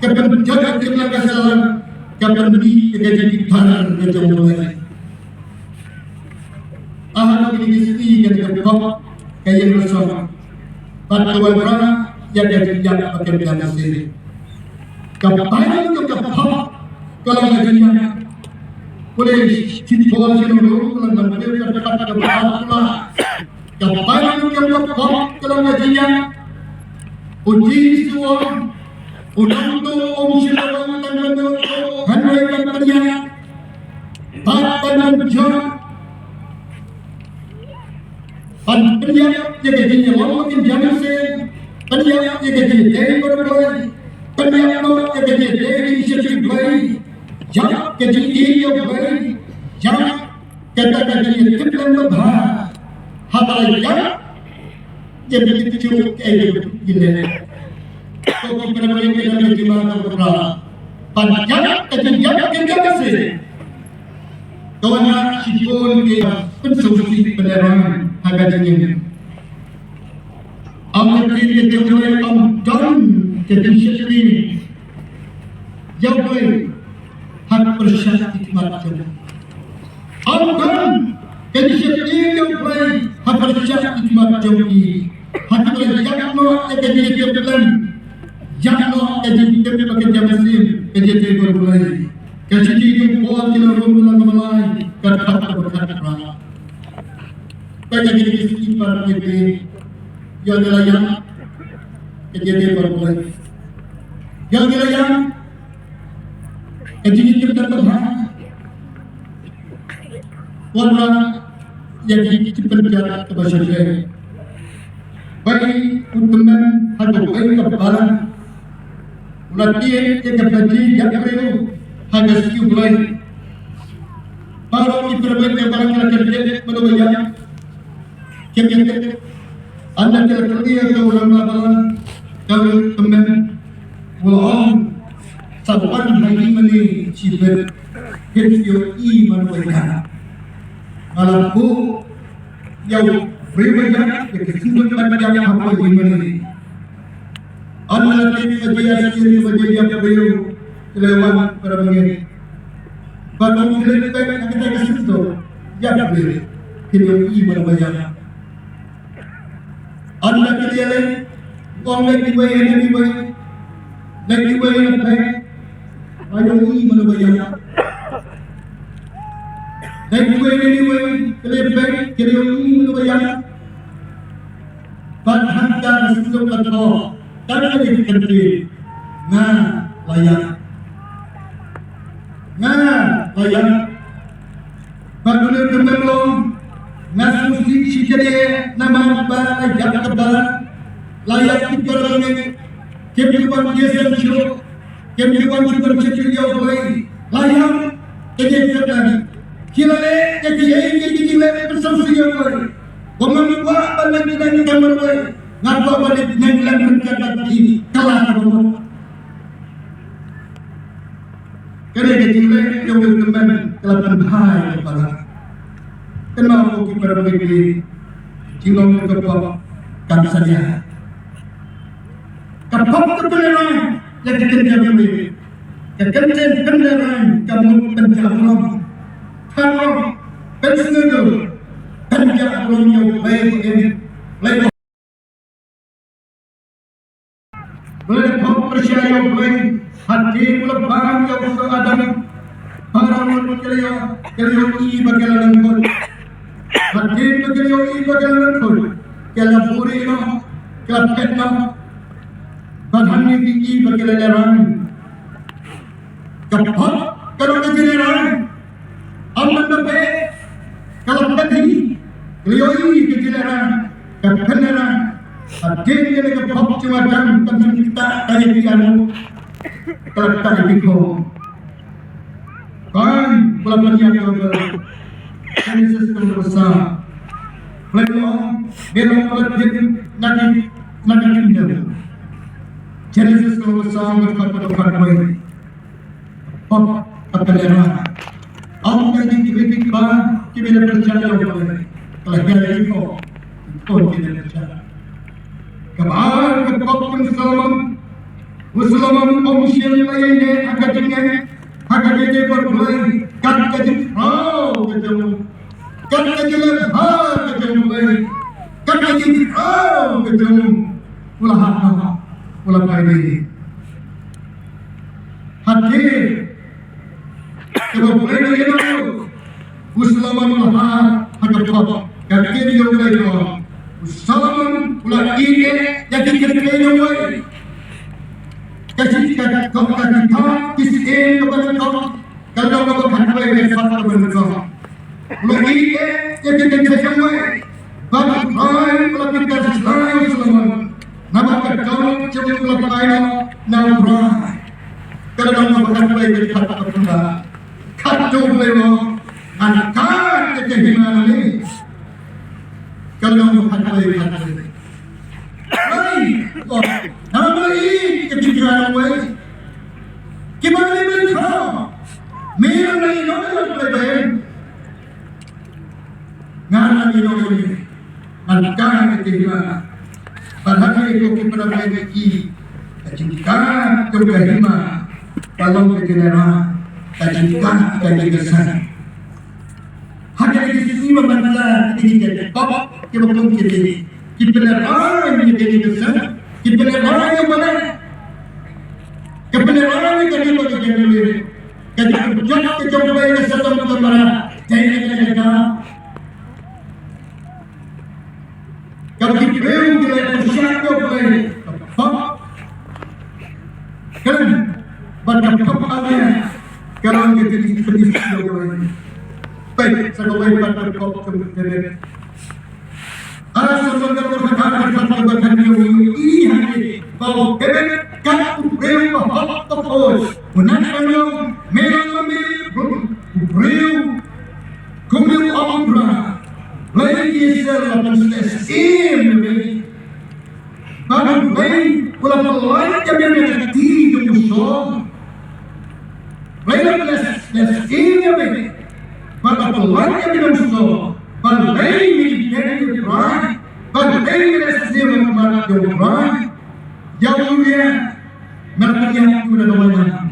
ka pynjot ïa ki ïing ki sem, ka pynmih ïa ka jingkitkhar ka jong U Blei. Aha, kine ki sngi kane ka pop ka ïeng rasong. Bad ka wanrah ïa ka jingïap ba kynja mynsiem. Ka bainong jong ka pop ka long ka jingïap. Pule shithi Paul sha ki Rom ka lynnong ba hynriew ka dkhot kaba arphew. Ka bainong jong ka pop ka long ka jingïap. U Jisu u ong, u nongtuh um shym la wan tang ban ïoh tuh, hynrei ban pynïap. Bad ban pynjot, ban pynïap ïa ka jingïalong ba kynja mynsiem, pynïap ïa ka jingïadei bad U Blei, pynïap noh ïa ka jingïadei jingshakri Blei, ïap ka jingïeit ïa U Blei, ïap kata ka jingïatiplem babha. Haba la ïap, ïa ka jingïeit kaei ka jingïeit. Ko ki para bangeit, ka dei ka jingma kaba khraw ban ïap ka jingïap ka jingïap ka jingïap. Ka wan ha shibun ki pynsngewsih pynlehrain ha ka jingim. Ym ka ktien ka jong U Blei, ym don ka jingshakri ïa U Blei ha pyrshah ki khmat jong ki. Ym don ka jingshakri ïa U Blei ha pyrshah ki khmat jong ki. Ha ki ba la ïap noh ïa ka jingïatiplem, ïap noh ka jingtip ba kynja mynsiem, ka jingïadei bad U Blei. Ka shithi jong u Paul sha ki Rom ka lynnong ba lai ka dkhot kaba khatphra. Peit ïa kine ki sngi para bangeit, ïa ngi la ïap ka jingïadei bad U Blei. Ïa ngi la ïap ka jingïatiplem babha. Wanrah ïa ka jingpynjot kaba shisha. Ba u tymmen ha kawei ka balang u la tied ïa ka baji ïap briew ha ka sngi U Blei. Baroh ki para bangeit, baroh ki la kyndiat mano ba ïap. Kim ïatip. Ynda ki la kylli ïa u rangbah balang, ka tymmen u la ong, sa wan ha ïing mane shibit, phin ïohi mano ba ïap. Nga la buh ïa u briew ba ïap, ïa ka jingmut ban ïap hapoh ïing mane. Ynda la tip baje, ar sien baje, ïap briew, ki la wan para bangeit. Bad ong, phi leit peit ha kata ka sinduk, ïap briew, phin ïohi mano ba ïap. Ynda ki la leit, ong, leit kiwei ha kane kiwei, leit kiwei ha pdeng, phin ïohi mano ba ïap. Leit kiwei ha kane kiwei, ki la peit, phin ïohi mano ba ïap. Bad hangta ka sinduk ka thoh, ka dei ka kyntien, nga la ïap. Nga la ïap. Bad une u tymmen u ong, nga sngewsih shikatdei namar ba la ïap ka balang, la ïap ki para bangeit, kim ju wan ïaseng shuh. Kim ju wan shu pynshakri ïa U Blei. La ïap ka jingïatiplem. Ki la leh ïa kiei kiei ki jingleh pynsngewsih ïa U Blei. Ba ngam kwah ban leh kane ka kam U Blei. Nga kwah ban ïa nang lem ryngkat bad phi, kylla ka bamut. Kane ka jingleh jong u tymmen ka la pynbha ïa ka balang. Kynmaw ko ki para bangeit, jinglong ka pop kam salia. Ka pop ka pynlehrain ïa ka kynja bymjukut. Ka kynja pynlehrain ka mut pynjah burom, pynjah burom, pynsngewthuh, pynjah burom ïa U Blei. Blei Blei pop pyrshah ïa U Blei, hadien ba la bam ïa u Adam. Para ngut ki la ïoh, ki la ïohi ba ki la lyngkhuh. Hadien ba ki la ïohi ba ki la lyngkhuh, ki la buhrieh noh, ki la phet noh. Bad hangne ki i ba ki la lehrain. Ka pop ka long ka jingïarap. Ym ban da beh, ka la pynhi. Ka la ïohi ka jingïarap, ka pynïarap. Hadien kane ka pop jong u Adam, ka la ktah ïa ki arngut, ka la ktah ïa ki khun. Kan, ba la pynïap ïa u Blei. Genesis ka lynnong ba saw. Blei u ong, me long ba la pynïap na ki, na ki kingdom. Genesis ka lynnong ba saw, ka dkhot ba khatwei. Pop ka pynïarap. Ym ka jingkritik ba ki ba la pynïarap ïa u Blei. Ka la hiar ïa ki pop. Pop ki ba la pynïarap. Kaba ar ka pop jong u Solomon. U Solomon um shym la ïaineh ha ka jingeh, ha ka jingeh bad U Blei. Kat ka jingkhraw ka jong u. Kat ka jingeh ha ka jong U Blei. Kat ka jingkhraw ka jong u. U la hap noh, u la phai dei. Hadien kaba U Blei u la ïeh noh, u Solomon u la hap ha ka pop. Ka ktien jong U Blei ka ong, u Solomon u la ïeh ïa ki kynthei jong u. Ka shi, ka, ka, ka, ka, ki syiem kaba nyngkong, ka long kaba khatwei, ka dkhot kaba nyngkong. U la ïeh ïa ki kynthei jong u. Bad U Trai u la pynkylla ïa u Solomon. Namar ka dohnud jong u la phai noh na U Trai. Ka long kaba khatwei, ka dkhot kaba khatwei. Khatduh U Blei u ong, ngan kat ïa ka hima nangne. Ka long kaba khatwei, khatwei. Hooid, oh, namar ïa ka jingkyrmen jong u. Ki ba ngi bym khaw. Me ngan ïeh noh ïa U Blei ba ïeit. Ngan ïeh noh ïa me. Ngan kat ïa ka hima. Bad ha kane ko ki para bangeit, ka jingkat jong ka hima ka long ka jingïarap, ka jingkat ka jingïaseng. Ha kine ki sngi ba mynta, kine ki pop kiba kum kine ki pynïarap ïa kine ki sngi, ki pynïarap ïa kane, ki pynïarap ïa kane ba ki kynriah. Ka jingpynjot ka jong U Blei ka Sodom Gomorrah, dei na kane ka Kaba ki briew ki la pyrshah ïa U Blei, ka pop. Kane bad ka pop, ane ka long ka jingpynïap ïa U Blei. Peit sa kawei pat ka pop ka mut David. Ah, sa kawei pat ka pop ka mut David, ïa u, ïa u, ïa u David, ka u briew ba hok, ka pop. U nang ka long, me long ma me, u briew. Kumne u ong U Trai, Blei Israel, la pynsleh syiem ïa me. Bad U Blei u la pynlait ïa me na ka kti jong u Saul. Blei la pynsleh syiem ïa me. Bad la pynlait ïa me na u Saul. Bad Blei me ïeit ïa U Trai. Bad Blei me la syiem ïa ka khmat jong U Trai. Ïa u Uriah, me la pynïap ïa u da ka wailam.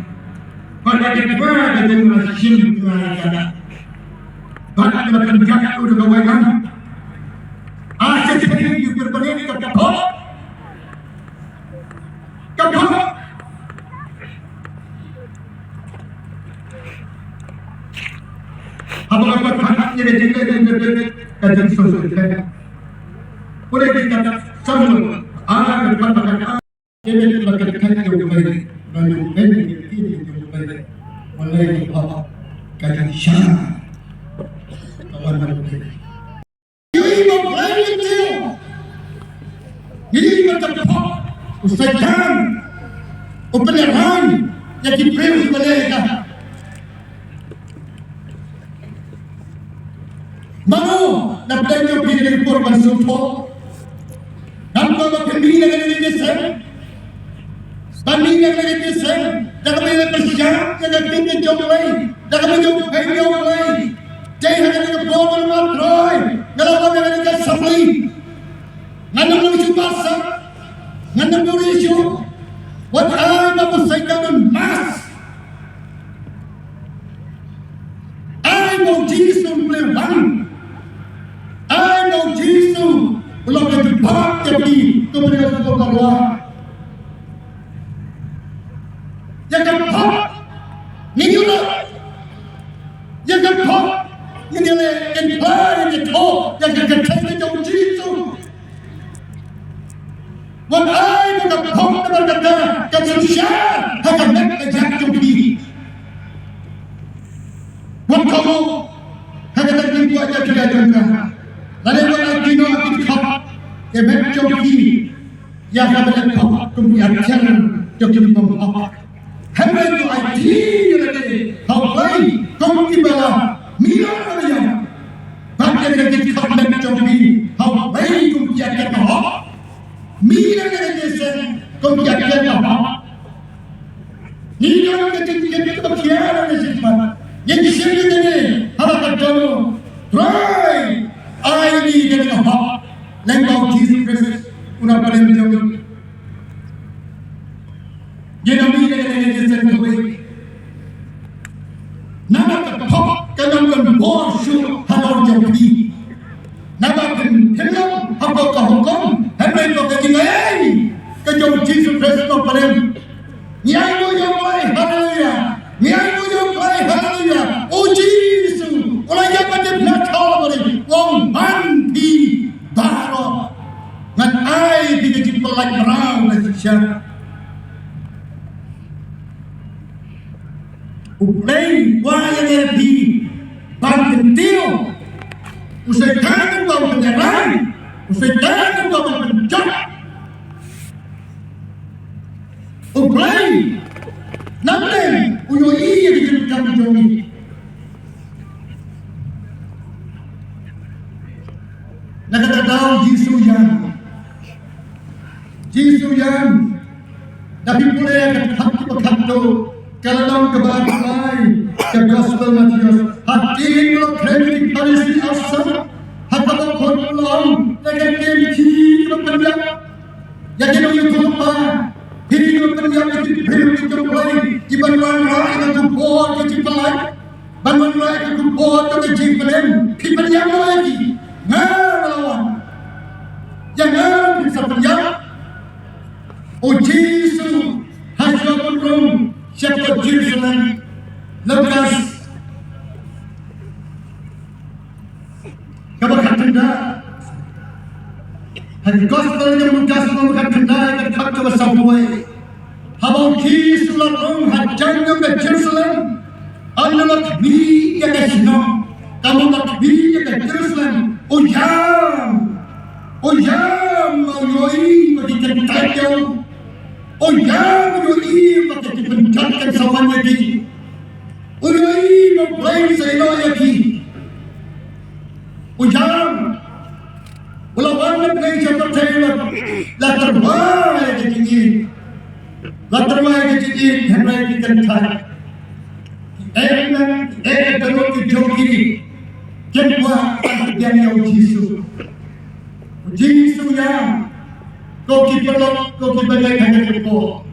Bad ïa ka tnga ka jong u la shim tnga ïa ka. Bad me la pynïap ïa u da ka wailam. Ah, shisha, ïa u pyrshah ka pop. Ka pop. Haba ka pop ïa ka jingkyrkhu, ka jingsngewsih. Pule ki kata Samuel, ah, ka pop ka David la kyntait ïa U Blei, ba ïa U Blei, ïa U Blei, ïa U Blei, ka jingshisha ka wan na U Blei. Ïa U Blei ïa U Blei, ïa U Blei ka pop, u Saitan u pynïaid ïa ki briew ba leh ka. Mano, na pdeng jong phi, ïa ki por ban sngewthuh. Ngam Ba pynmih ïa kane ka jingïaseng. Ban mih ïa kane ka jingïaseng da kaba ïaleh pyrshah ïa ka ktien ka jong U Blei, da kaba ïoh peit ïa U Blei. Dei ha kane ka por ba nga Trai nga la wan ïa kane ka assembly. Ngan ym long shuh ba sah, ngan ym long shuh. Wat ai ba u Soitan un mask. Ai ba u Jisu un plie wan. Ai ba u Jisu u long ka jubab ïa phi, to phi ïa ka jubab ka rua. Ïa ka pop ngin ïoh. Ïa ka pop ngin ïoh, ngin plie, ngin ïoh ïa ka kyrteng ka jong u Jisu. Wat ai ba ka pop kaba kata ka synshar ha ka met ka jait jong phi. Wat kohnguh ha kata ka jingkwah jait jong ka. Lane wat ai kino ki khop ïa met jong phi ïa kaba leh pop kum ki atiar jong ki bym hok. Hynrei to aiti ïa lade ha U Blei kum kiba la mih ïa lade. Bad ïa lade ki khop met jong phi ha U Blei kum ki atiar ba hok. Mih ïa lade ki seng kum ki atiar ba hok. Ngi don ka jingkit kaba khia na ka jingmut. Ngin shim ïa kane ha la ka dohnud. Trai, ai ngi kane ka hok lyngba u Jisu Khrist u nongpynim jong ngi. Ngin ym ïa kane ka jingkit kaba khia. Namar ka pop kam don bor shuh halor jong phi. Naba phin, phin long hapoh ka hukum, hynrei hapoh ka jingaiei ka jong u Jisu Khrist u nongpynim. Ngi ainguh ïa U Blei, haleluya. Ngi ainguh ïa U Blei, haleluya. U Jisu u la ïap ha ka khyndew Kalbari, u ong ban phi baroh. Ngan ai phi ka jingpyllait mraw na ka shiksha. U Blei u kwah ïa ngi ban kyntiew. U Soitan u kwah ban pynïaid. U Soitan u kwah ban pynjot. U Blei nangta u ïohi ïa ki jingkam jong ngi. Na kata ka daw Jisu u ïam. Jisu u ïam. Da phi pule ka dkhot kaba khatduh, ka lynnong kaba arphew lai ka Gospel Mathaios. Hadien ba la kren ki Pharisi arsap ha kaba kut, u la ong, la ka ktien ki kaba pynïap ïa ki nongïathuhlypa. Phi ki nongpynïap ïa ki briew ki jong U Blei kiban wanrah ïa ka khubor ka jingpyllait. Ban wanrah ïa ka khubor ka jingpynim, phi pynïap noh ïa ki. Nga nga la wan. Ïa nga phin sa pynïap. U Jisu ha shuwa ban rung sha ka Jerusalem. Lukas kaba khatkhyndai. Ha ka Gospel jong u Lukas kaba khatkhyndai, ka dkhot kaba sawphew wei. Haba u Jisu u la rung hajan jong ka Jerusalem, ynda u la khmih ïa ka shnong, ynda u la khmih ïa ka Jerusalem, u ïam. U ïam, u ïohi ba ki kyntait ïa u. U ïam, u ïohi ba ki pynjot kan sa wan ïa ki. U ïohi ba U Blei sa ïehnoh ïa ki. U ïam. U la wan na pdeng sha pyrthei, la, la tyrwa ïa ka jingïeit. La tyrwa ïa ka jingïeit, hynrei ki kyntait. Ki eh, ki eh, ki jong ki, kim kwah ban pdiang ïa u Jisu. U Jisu u ïam. Ko ki paralok, ko ki bangeit ha kane ka por.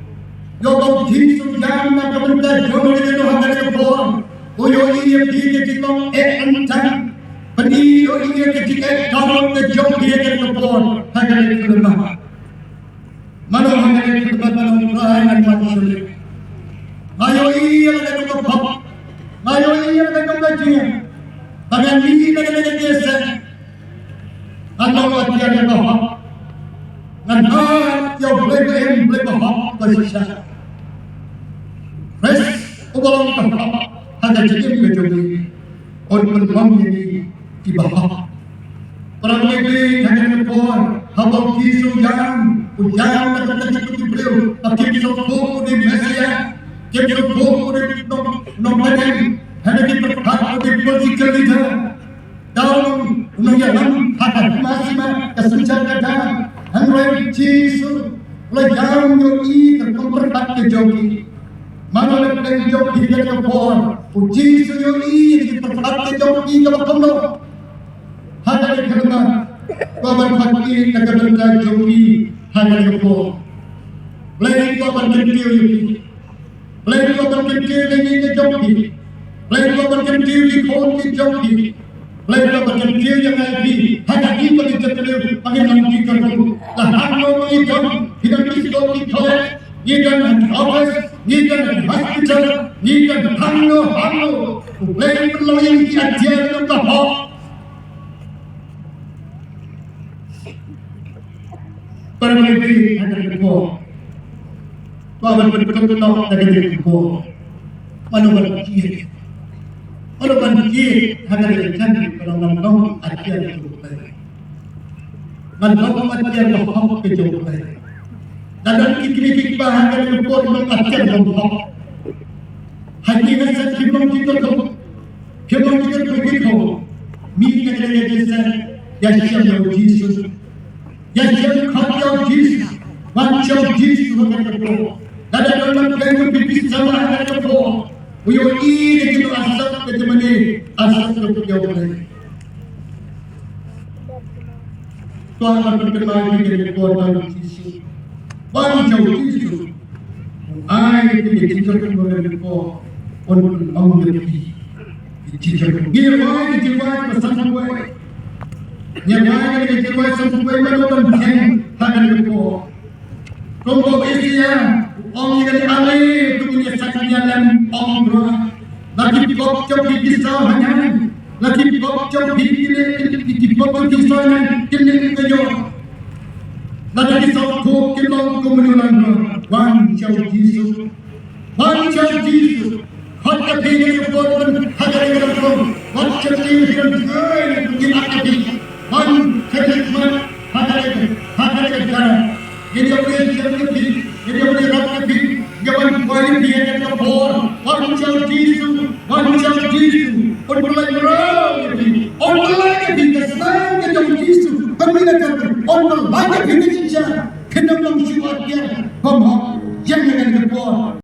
Ïoh ba u Jisu u ïam na ka bynta jong ngi ha kane ka por. U ïohi ïa phi ka jinglong eh ryngkat. Bad u ïohi ïa ka jingeh dohnud ka jong phi ha kane ka por. Ha kane ka por. Mano ha kane ka por, mano Trai, ngan wan shane. Nga ïohi ïa kane ka por. Nga ïohi ïa kane ka jingeh. Ba ngan ïohi ïa kane ka jingeh. Ngan long atiar ïa ka hok. Ngan ai ïa U Blei ba im, Blei ba hok, ba shisha. Khrist uba long ka hok ha ka jingim ka jong ngi, un pynlong ïa ngi kiba hok. Para bangeit, ha kane ka por, haba u Jisu u ïam, u ïam na ka bynta ki briew ba kim sngewthuh u dei Messaïah, kim sngewthuh u dei nong, nongpynim, hynrei ki pyrkhat u dei political leader. Dei u nongïalam ha ka hima sima, ka synshar ka dang. Hynrei Jam ïohi ka rukom pyrkhat ka jong ki. Mano leh pdeng jong ki ha kane ka por. U Jisu ïohi ïa ki pyrkhat ka jong ki kaba kumno. Ha kane ka kyrdan. Kwah ban khot ïa ka bynta jong ki ha kane ka por. Blei kwah ban kyntiew ïa ki. Blei kwah ban kyntiew ïa ngi ki jong ki. Blei kwah ban kyntiew ïa ki khun ki jong ki. Blei kwah ban kyntiew ïa ngi ki. Ha ka ki ba ki jingkyrkhu ba ki nang ki kyrkhu. La hangno ngi don, ki don ki skul ki college, ngi don ha ki office, ngi don ha ki hospital, ngi don hangno hangno. Blei pynlong ïa ngi ki atiar nongkha hok. Para lei ha kane ka por. Kwah ban pynkyndit noh ha kane ka por. Mano ban kit. Mano ban kit ha kane ka jan ba ngan long atiar jong U Blei. Ngan long atiar ba hok ka jong U Blei. Lada ki kmie ki kpa ha kane ka por long atiar ba hok. Ha ki ngan sa ki long ki kyrkhu. Ki long ki kyrkhu ki kyrkhu. Mi ka kane ka jingsan ïa shem ïa U Jisu. Ïa shem khot ïa U Jisu. Wan sha U Jisu ha kane ka por. Lada don lam kaei ba phi pisa ha kane ka por. U ïohi ïa ki, u ïasap ïa ki, mane u ïasap ïa U Blei. To, wan pynkyndit ïa ki ha kane ka por, wan sha U Jisu. Wan sha U Jisu. Ai ïa ki, ïa ki jingkyrkhu ha kane ka por. Un pynlong ïa ki. Ki jingkyrkhu. Ngi rwai ki jingwai ba san wai. Ngi rwai ki jingwai san wai, mano ban pynkyndit ha kane ka por. Kumba u Isaïah u ong ïa kane, ale to ngin ïasaid ïalem, ong Trai. La ki pop jong phi ki saw ha ngi, la ki pop jong phi ki leh, ki, ki, ki pop jong phi saw ha ngi, kin leh ka ïoh. Lada ki saw khup kin long kum u Nongpynim. Wan sha U Jisu. Wan sha U Jisu. Khot ïa phi ha kane ka por, ha kane ka por. Wat shet ïa phi, wan sha U Jisu. Wan sha U Jisu. Wan sha U Jisu. Ha kane ka, ha kane ka por. Ngin ïa phi, ngin ïa phi, ngin ïa phi, ngin ïa phi, ngin ïa phi, ngin ïa phi ha kane ka por. Wan sha U Jisu, wan sha U Jisu. Un pynlait mraw ïa phi, un pynlait ïa phi, ka snam ka jong U Jisu. Kane ka por, un pynlait ïa phi, ka jingshah. Kane ka long shu atiar bymhok. Ïa kane ka por.